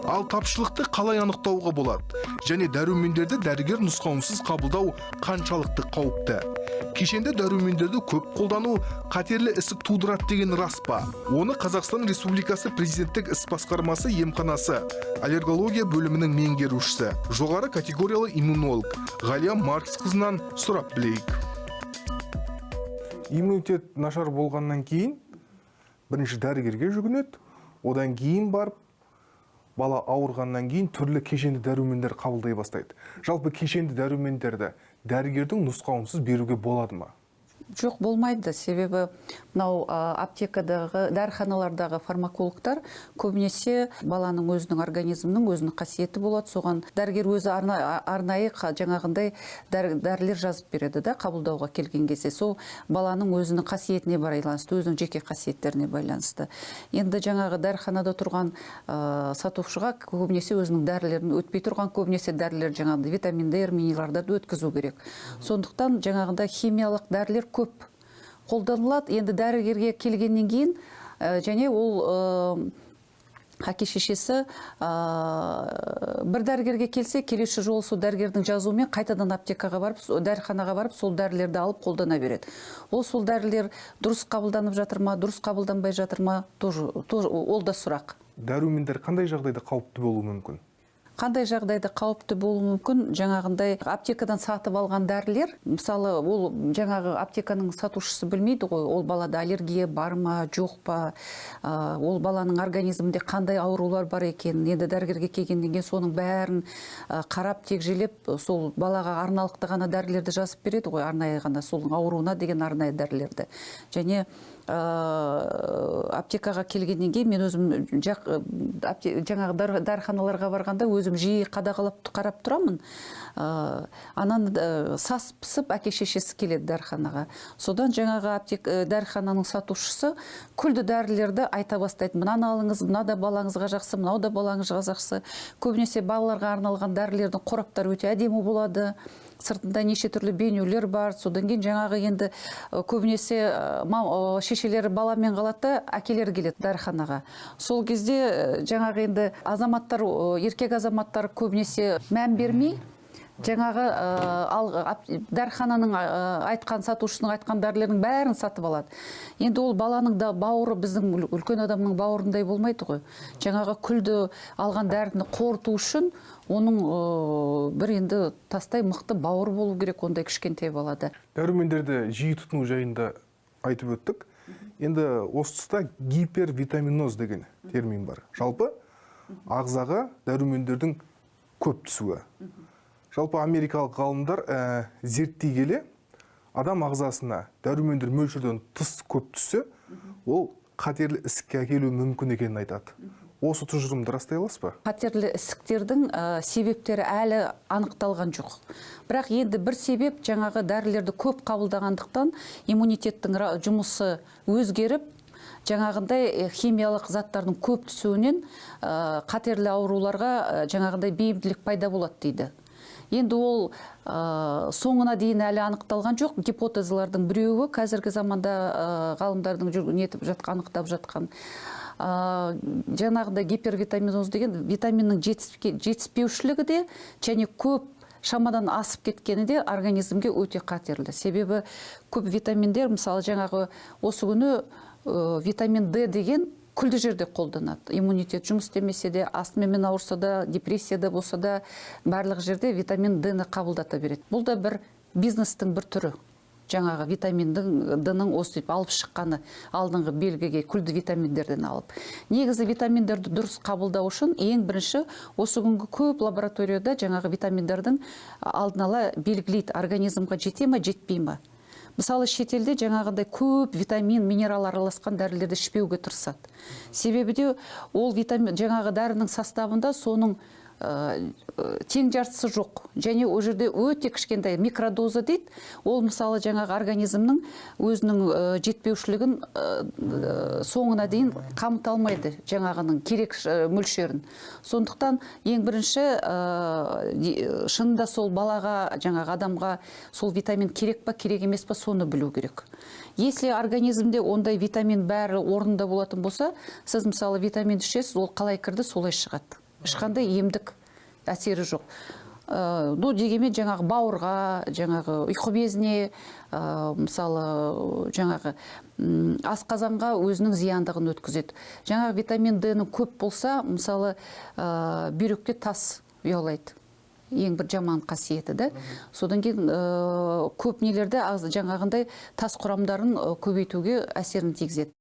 Ал тапшылықты қалай анықтауға болады? Және дәрумендерді дәрігер нұсқауынсыз қабылдау қаншалықты қауіпті? Кешенді дәрумендерді көп қолдану қатерлі ісік тудырады деген рас па? Оны Қазақстан Республикасы Президенттік іс басқармасы емханасы аллергология бөлімінің меңгерушісі, жоғары категориялы иммунолог Ғалия Маркс қызынан сұрап білейік. Иммунитет нашар болғаннан кейін бірінші дәрігерге жүгінеді, одан кейін барып бала ауырғаннан кейін түрлі кешенді дәрумендер қабылдай бастайды. Жалпы, кешенді дәрумендерді дәрігердің нұсқауынсыз беруге болады ма? Жоқ, болмайды. Себебі мынау аптекадағы, дәріханалардағы фармакологтар көбінесе баланың өзінің организмінің өзінің қасиеті болады, соған дәрігер өзі арнайы жаңағындай дәрілер жазып береді да. Қабылдауға келген кезде сол баланың өзінің қасиетіне байланысты, өзінің жеке қасиеттеріне байланысты. Енді жаңағы дәріханада тұрған сатушыға көбінесе өзінің дәрілерін, өтпей тұрған көбінесе дәрілер, жаңағыдай витаминдер, минералдарды өткізу керек. Сондықтан жаңағындай химиялық дәрілер көп қолданылады. Енді дәрігерге келгеннен кейін және ол әке шешесі бір дәрігерге келсе, келесі жолы сол дәрігердің жазуымен қайтадан аптекаға барып, дәріханаға барып, сол дәрілерді алып қолдана береді. Ол сол дәрілер дұрыс қабылданып жатыр ма, дұрыс қабылданбай жатыр ма, тоже ол да сұрақ. Дәрумендер қандай жағдайда қауіпті болуы мүмкін? Қандай жағдайда қауіпті болуы мүмкін? Жаңағындай аптекадан сатып алған дәрілер, мысалы, ол жаңағы аптеканың сатушысы білмейді ғой, ол балада аллергия бар ма, жоқ па, ол баланың организмінде қандай аурулар бар екенін. Енді дәрігерге келгеннен кейін соның бәрін қарап, тегжейлеп, сол балаға арналықты ғана дәрілерді жазып береді ғой, арнайы ғана сол ауруына деген арнайы дәрілерді. Және аптекаға келгеннен кейін мен өзім жаңағы дәріханаларға барғанда өзім жиі қадағалап, қарап тұрамын. Анан сасып пысып әке шешесі келеді дәріханаға. Содан жаңағы дәріхананың сатушысы күлді дәрілерді айта бастайды: мынаны алыңыз, мына да балаңызға жақсы, мынау да балаңызға жақсы. Көбінесе балаларға арналған дәрілердің қораптары өте әдемі болады, сыртында неше түрлі бейнелер бар. Содан кейін жаңағы енді көбінесе шешелері баламен қалады да, әкелері келеді дәріханаға. Сол кезде жаңағы енді азаматтар, еркек азаматтар көбінесе мән бермей, жаңағы дәріхананың айтқан, сатушының айтқан дәрілерінің бәрін сатып алады. Енді ол баланың да бауыры біздің үлкен адамның бауырындай болмайды ғой. Жаңағы күлді алған дәріні қорыту үшін оның бір енді тастай мықты бауыр болу керек ондай кішкентай балада. Дәрумендерді жиі тұтыну жайында айтып өттік. Енді осы тұста гипервитаминоз деген термин бар, жалпы ағзаға дәрумендердің көп түсуі. Жалпы, америкалық ғалымдар зерттей келе, адам ағзасына дәрумендер мөлшерден тыс көп түссе, ол қатерлі ісікке әкелуі мүмкін екенін айтады. Осы тұжырымды растай аласыз ба? Қатерлі ісіктердің себептері әлі анықталған жоқ. Бірақ енді бір себеп: жаңағы дәрілерді көп қабылдағандықтан иммунитеттің жұмысы өзгеріп, жаңағындай химиялық заттардың көп түсуінен қатерлі ауруларға жаңағындай бейімділік пайда болады дейді. Енді ол соңына дейін әлі анықталған жоқ. Гипотезалардың біреуі қазіргі заманда ғалымдардың нетіп жатқан, анықтап жатқан. Жаңағыдай гипервитаминоз деген витаминнің жетіспеушілігі де және көп шамадан асып кеткені де организмге өте қатерлі. Себебі көп витаминдер, мысалы, жаңағы осы күні витамин Д деген күлді жерде қолданады. Иммунитет жұмыс істемесе де, астмамен ауырса да, депрессияда болса да, барлық жерде витамин Д-ні қабылдата береді. Бұл да бір бизнестің бір түрі. Жаңағы витаминдің Д-ның осы алып шыққаны алдыңғы белгіге күлді витаминдерден алып. Негізі, витаминдерді дұрыс қабылдау үшін ең бірінші осы күнгі көп лабораторияда жаңағы витаминдердің алдын ала белгілейді: организмға жете ма, жетпей ма. Мысалы, шетелде жаңағындай көп витамин, минерал араласқан дәрілерді ішпеуге тырысады. Себебі де ол витамин, жаңағы дәрінің составында соның тең жартысы жоқ және ол жерде өте кішкентай микродоза дейді. Ол, мысалы, жаңағы организмнің өзінің жетпеушілігін соңына дейін қамта алмайды, жаңағының керек мөлшерін. Сондықтан ең бірінші шынында сол балаға, жаңағы адамға сол витамин керек па, керек емес па, соны білу керек. Если организмде ондай витамин бәрі орнында болатын болса, сіз, мысалы, витамин ішесіз, ол қалай кірді, солай шығады. Ешқандай емдік әсері жоқ. Ну, дегенмен жаңағы бауырға, жаңағы ұйқы безіне, мысалы, жаңағы асқазанға өзінің зияндығын өткізеді. Жаңағы витамин Д-ның көп болса, мысалы, бүйректе тас ұялайды. Ең бір жаман қасиеті, да. Содан кейін көп нелерде жаңағындай тас құрамдарын көбейтуге әсерін тигізеді.